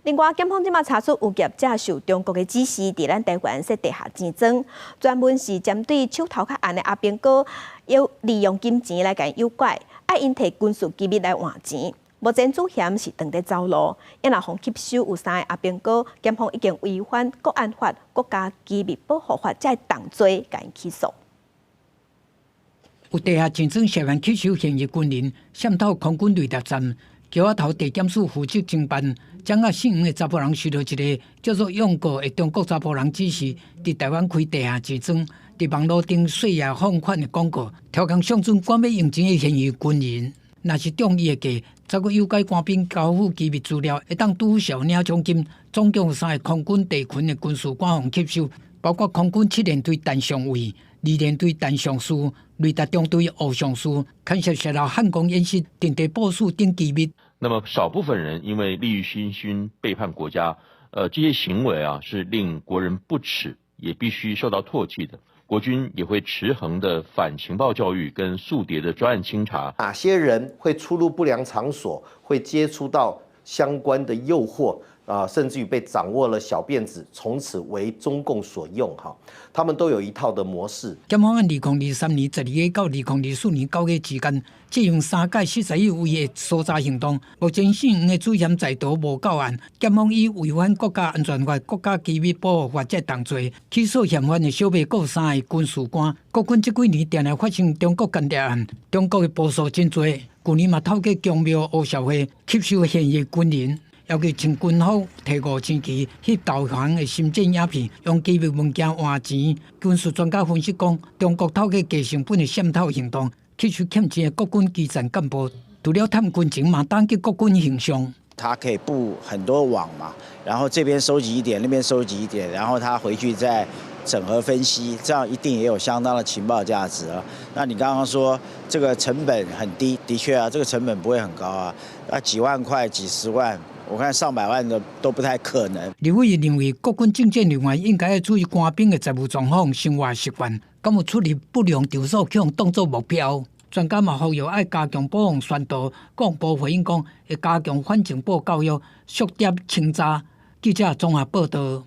另外，檢方這馬查出有業者受中國的指示，佇咱台灣設地下錢莊，專門是針對手頭較紅的阿兵哥，有利用金錢來共誘拐，愛𪜶提軍事機密來換錢。目前主嫌是當咧走路，也若予吸收有三個阿兵哥，檢方已經違反國安法、國家機密保護法，這個重罪，共𪜶起訴。有地下錢莊涉嫌吸收現役軍人，滲透空軍雷達站。橋仔頭地檢署負責偵辦，掌握姓黃的查埔人受著一个叫做勇哥的中國查埔人指示，佇台灣開地下錢莊，佇網路頂說掖放款的廣告，刁工相準趕欲用錢的現役軍人，若是中伊的計，再閣誘拐官兵交付機密資料，會當拄小領獎金。總共有三个空軍地勤的軍事官予吸收，包括空軍七連隊陳上尉、二連隊陳上士、雷達中隊吳上士，牽涉洩露漢光演習、陣地部署等機密。那麼少部分人因為利欲熏心背叛國家，這些行為啊是令國人不齒，也必須受到唾棄的。國軍也會持恆的反情報教育跟肅諜的專案清查。哪些人會出入不良場所，會接觸到相關的誘惑啊，甚至於被掌握了小辮子，從此為中共所用哈。他們都有一套的模式。檢方按2023年12月到2024年9月之間，進行三屆41位的搜查行動。目前姓黃的主嫌在逃無到案。檢方以違反國家安全法、國家機密保護法這重罪起訴嫌犯的小麥閣三个軍事官。國軍這幾年定定發生中國間諜案，中國的步數真濟。舊年嘛透過宮廟黑社會吸收現役軍人。要求穿軍服、提五星旗翕導航的深戰影片，用機密文件換錢。軍事專家分析講，中國透過低成本的滲透行動，吸收欠錢的國軍基層幹部，除了探軍情，嘛打擊國軍形象。他可以佈很多網嘛，然後這邊收集一點，那邊收集一點，然後他回去再整合分析，這樣一定也有相當的情報價值啊。那你剛剛說這個成本很低，的確啊，這個成本不會很高啊，啊幾萬塊、幾十萬。我看上百萬的都不太可能。立委認為，國軍政戰人員應該要注意官兵的財務狀況、生活習慣，敢有出入不良場所，予人當作目標。專家嘛呼籲愛加強保防宣導，國防部回應講會加強反情報教育、肅諜清查。記者綜合報道。